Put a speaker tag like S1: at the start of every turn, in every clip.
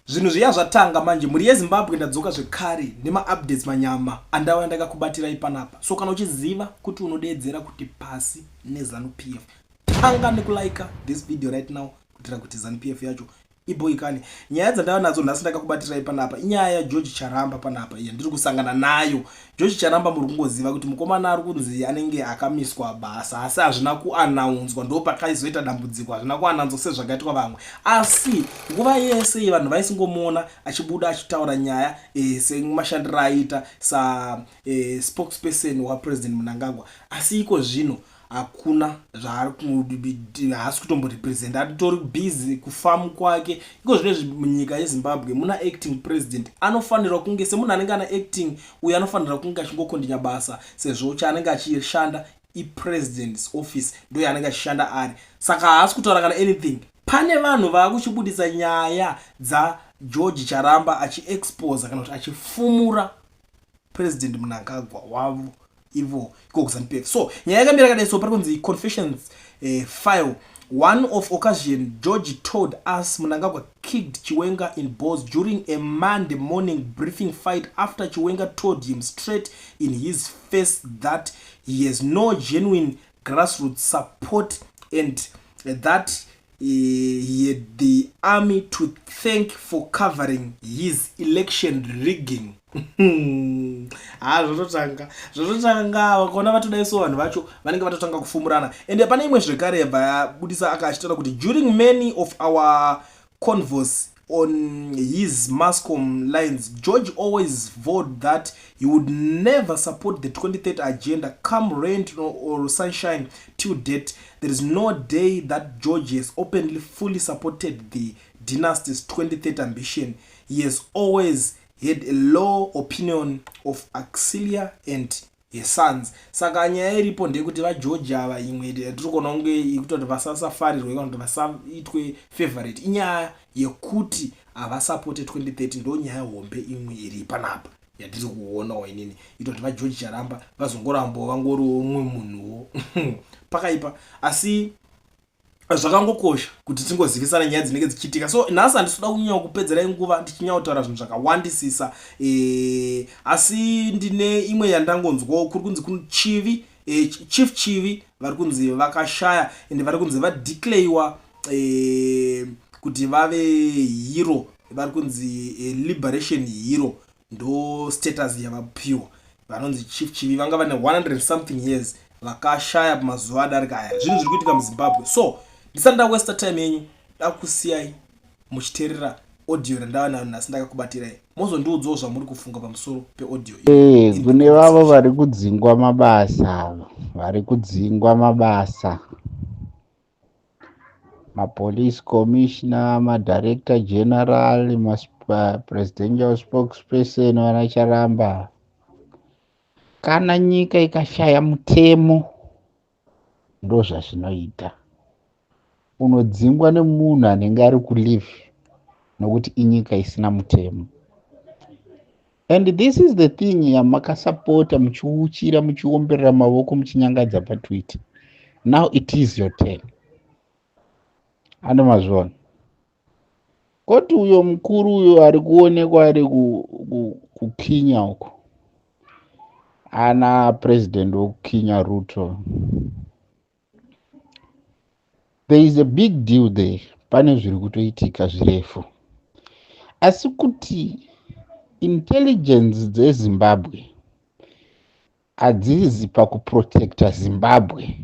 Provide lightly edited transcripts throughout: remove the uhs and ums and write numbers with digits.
S1: Zvinhu zviya zvatanga manje mhuri yeZimbabwe ndadzoka zvekare nemaupdates manyama andauya ndakakubatirai panapa. So kana uchiziva kuti unodeedzera kuti pasi neZanu PF, tanga nekulaika this video right now kuitira kuti Zanu PF yacho ibhoikane. Nyaya dzandava nadzo nhasi ndakakubatirai panapa inyaya yaGeorge Charamba panapa iya ndiri kusangana nayo. George Charamba muri kungoziva kuti mukomana ari kunzi anenge akamiswa basa asi hazvina kuanaunzwa, ndo pakaizoita dambudziko, hazvina kuanaunzwa sezvakaitwa vamwe. Asi nguva yese iyi vanhu vaisingomuona achibuda achitaura nyaya semashandiro aiita sa spokesperson waPresident Mnangagwa. Asi iko zvino hakuna zvaari haasi kutomborepresent, atori busy kufamu kwake. Iko zvino izvi munyika yeZimbabwe muna acting president anofanirwa kunge semunhu anenge ana acting uyo anofanirwa kunge achingokondinya basa sezvo chaanenge achishanda ipresident's office ndo yaanenge achishanda ari, saka haasi kutaura kana anything. Pane vanhu vaakuchibudisa nyaya dzaGeorge Charamba achiexposa kana kuti achifumura President Mnangagwa wavo ivo iko kuZanu PF. So nyaya yakamira yakadai, so pari kunzi confessions file one of occasion George told us Mnangagwa kicked Chiwenga in balls during a Monday morning briefing fight after Chiwenga told him straight in his face that he has no genuine grassroots support and that he had the army to thank for covering his election rigging. Ha, zvototanga zvototanga, vakaona vatodai so vanhu vacho vanenge vatotanga kufumurana. Ende pane imwe zvekare yabva yabudisa aka achitaura kuti during many of our convos on his Mascom lines, George always vowed that he would never support the 2030 agenda come rain or sunshine. Till date, there is no day that George has openly fully supported the dynasty's 2030 ambition. He has always had a low opinion of Auxilia and her sons. Saka nyaya iripo ndeyekuti vaGeorge ava, imwe yatiri kuona kunge ikuita kuti vasasafarirwe kana kuti vasaitwe favorite, inyaya yekuti havasapote 2030. Ndo nyaya hombe imwe iri panapa yatiri kuonawo inini ita kuti vaGeorge Charamba vazongorambawo vangoriwo umwe munhuwo pakaipa. Asi zvakangokosha kuti tingozivisana nyaya dzinenge dzichiitika. So nhasi handisi kuda kunyanya kupedzerai nguva ndichinyanya kutaura zvinhu zvakawandisisa, asi ndine imwe yandangonzwawo kuri kunzi Chivi, Chief Chivi vari kunzi vakashaya ende vari kunzi vadeclarewa kuti vave hero, vari kunzi liberation hero, ndo status yavapiwa. Vanonzi Chief Chivi vanga vane 100 something years, vakashaya pamazuva adarika aya. Zvinhu zviri kuitika muZimbabwe. So ndisati ndawasta time yenyu, dakusiyai muchiteerera audio randava nayo nhasi ndakakubatirai, mozondiudzawo zvamuri kufunga pamusoro peaudio.
S2: Kune vavo vari kudzingwa mabasa, vari kudzingwa mabasa, mapolice commissioner, madirector general, mapresidential spokesperson, vana Charamba. Kana nyika ikashaya mutemo, ndo zvazvinoita, unodzingwa nemunhu anenge ari kuleave nokuti inyika isina mutemo. And this is the thing yamakasapota muchiuchira, muchiomberera mavoko, muchinyangadza paTwitter. Now it is your turn. Ane mazviona koti uyo mukuru uyo ari kuonekwa ari kuKenya uko, ana president wekuKenya Ruto, there is a big deal there. Pane zviri kutoitika zvirefu, asi kuti intelligence dzeZimbabwe hadzizi pakuprotecta Zimbabwe,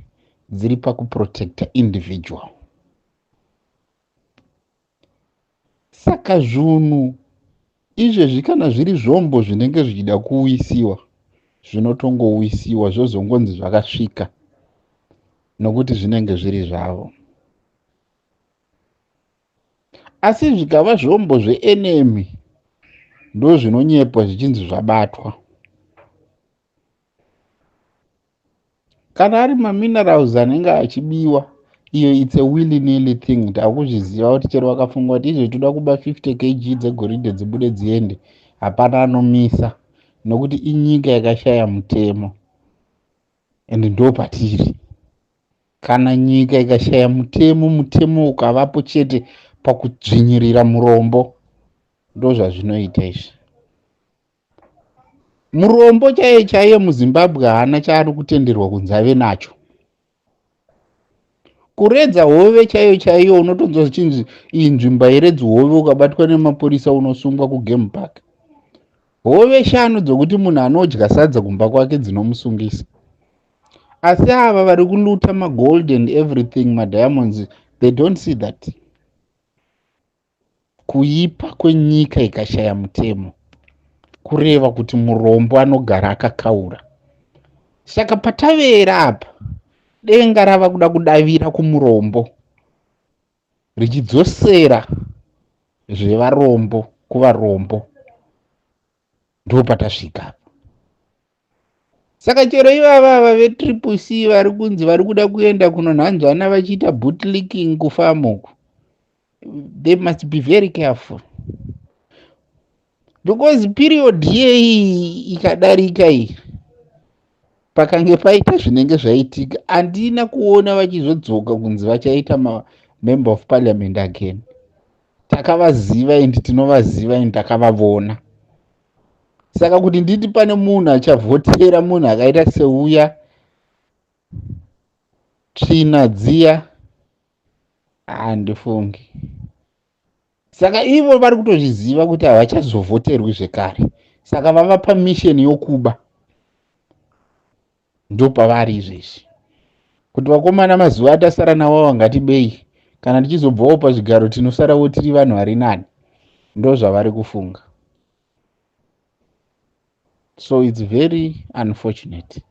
S2: dziri pakuprotecta individual. Saka zvunhu izvezvi kana zviri zvombo zvinenge zvichida kuuyisiwa, zvinotongouisiwa, zvozongonzi zvakasvika nokuti zvinenge zviri zvavo. Asi zvikava zvombo zveenemy, ndo zvinonyepwa zvichinzi zvabatwa. Kana ari maminerals anenge achibiwa, iyo it's a willy nilly thing. Takuzviziva kuti chero vakafunga kuti izvo toda kuba 50 kg dzegoridhe dzibude dziende, hapana anomisa nokuti inyika yakashaya mutemo. And ndo patiri. Kana nyika ikashaya mutemo, mutemo ukavapo chete pakudzvinyirira murombo. Ndozvazvinoita izvi. Murombo chaiye chaiye muZimbabwe haana chaari kutenderwa kunzi ave nacho. Kuredza hove chaiyo chaiyo unotonzwa zvichinzi iyi nzvimbo hairedzi hove, ukabatwa nemapurisa unosungwa kugame park. Hove shanu dzokuti munhu anodya sadza kumba kwake dzinomusungisa. Asi ava vari kuluta magold and everything, madiamonds, they don't see that. Kuipa kwenyika ikashaya mutemo kureva kuti murombo anogara akakaura. Saka patavera apa, denga rava kuda kudavira kumurombo richidzosera zvevarombo kuvarombo. Ndopatasvika apa. Saka chero ivava ava veTriple C vari kunzi vari kuda kuenda kunonhanzvana vachiita bootlicking kufamu uku, they must be very careful, because period yeyi ikadarika iyi, pakange paita zvinenge zvaitika, handina kuona vachizodzoka kunzi vachaita mamember of parliament again. Takavaziva and tinovaziva and takavavona. Saka kuti nditi pane munhu achavhotera munhu akaita seuya, tsvina dziya, handifungi. Saka ivo vari kutozviziva kuti havachazovhoterwi zvekare, saka vavapa mission yokuba. Ndopavari izvezvi kuti vakomana, mazuva atasara nawo vangatibei, kana tichizobvawo pazvigaro tinosarawo tiri vanhu vari nani. Ndo zvavari kufunga. So it's very unfortunate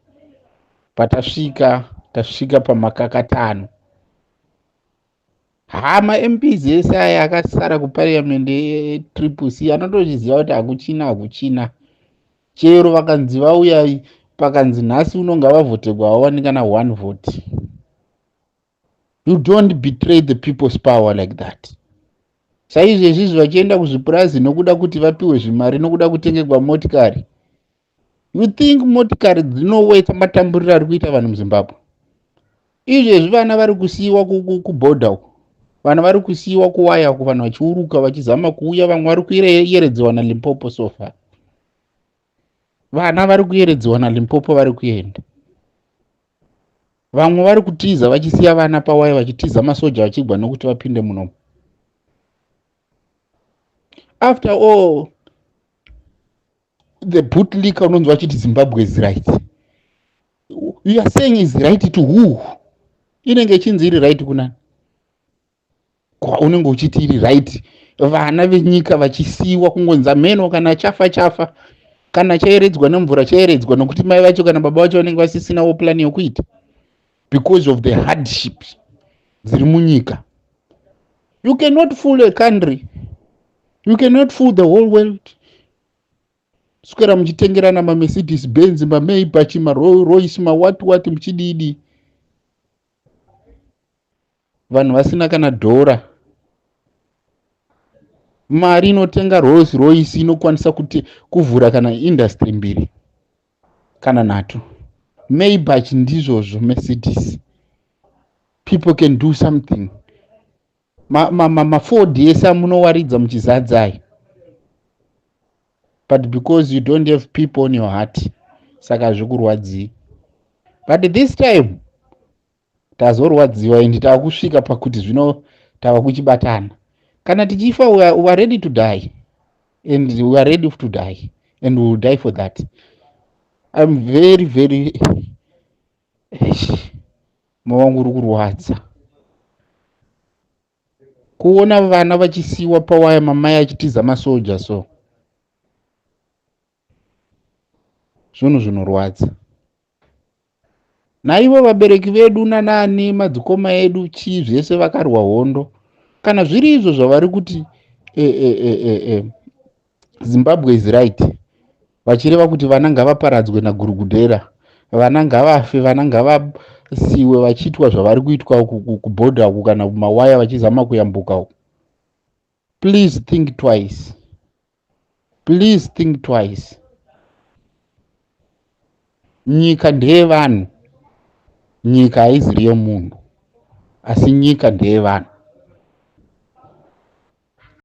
S2: patasvika, tasvika pamakakatano. Hama MPs ese aya akasara kupariamendi eTriple C anotozviziva kuti hakuchina, hakuchina. Chero vakanzi vauya, pakanzi nhasi unonga vavhotegwa, hawawani kana one vote. You don't betray the people's power like that. Saizvezvizvi vachienda kuzvipurazi nokuda kuti vapiwe zvimari, nokuda kutengerwa motikari. You think motikari dzinowetsa matamburiro ari kuita vanhu muZimbabwe izvezvi? Vana vari kusiyiwa kubhodha uko, vana vari kusiyiwa kuwaya uko, vanhu vachiuruka vachizama kuuya, vamwe vari kuyeredzewa naLimpopo. So far vana vari kuyeredzewa naLimpopo, vari kuenda, vamwe vari kutiza vachisiya vana pawaya, vachitiza masoja vachigwa nokuti vapinde munomu. After all, the bootlicker unonzwa vachiti Zimbabwe is right. You are saying is right to who? Inenge ichinzi iri right kunani? Unenge uchiti iri right, vana venyika vachisiyiwa kungonza mheno, kana chafa chafa, kana chaeredzwa nemvura chaeredzwa, nokuti mai vacho kana baba vacho vanenge vasisinawo plani yokuita because of the hardships dziri munyika. You cannot fool a country, you cannot fool the whole world. Swera muchitengerana maMercedes Benz, maMaybach, maRolls Royce, mawhat what, muchididi, vanhu vasina kana dhora. Mari inotenga Rolls Royce inokwanisa kuti kuvhura kana industry mbiri kana nhatu. Maybach ndizvozvo, Mercedes, people can do something. MaFord ese amunowaridza muchizadzai, but because you don't have people on your heart, saka hazvikurwadzii. But this time tazorwadziwa and taakusvika pakuti zvino tava kuchibatana. Kana tichifa, we are ready to die, and we are ready to die, and we will die for that. I'm very very, moyo wangu uri kurwadza kuona vana vachisiyiwa pawaya, mamai achitiza masoja. So zvinhu zvinorwadza. Naivo vabereki vedu nanani madzikoma edu, chii zvese, vakarwa hondo. Kana zviri izvo zvavari kuti e, Zimbabwe is right, vachireva kuti vana ngavaparadzwe nagurugudhera, vana ngavafe, vana ngavasiwe vachiitwa zvavari kuitwa kubhodha uku kana kumawaya vachizama kuyambuka uku, please think twice, please think twice. Nyika ndeyevanhu, nyika haiziri yemunhu, asi nyika ndeyevanhu.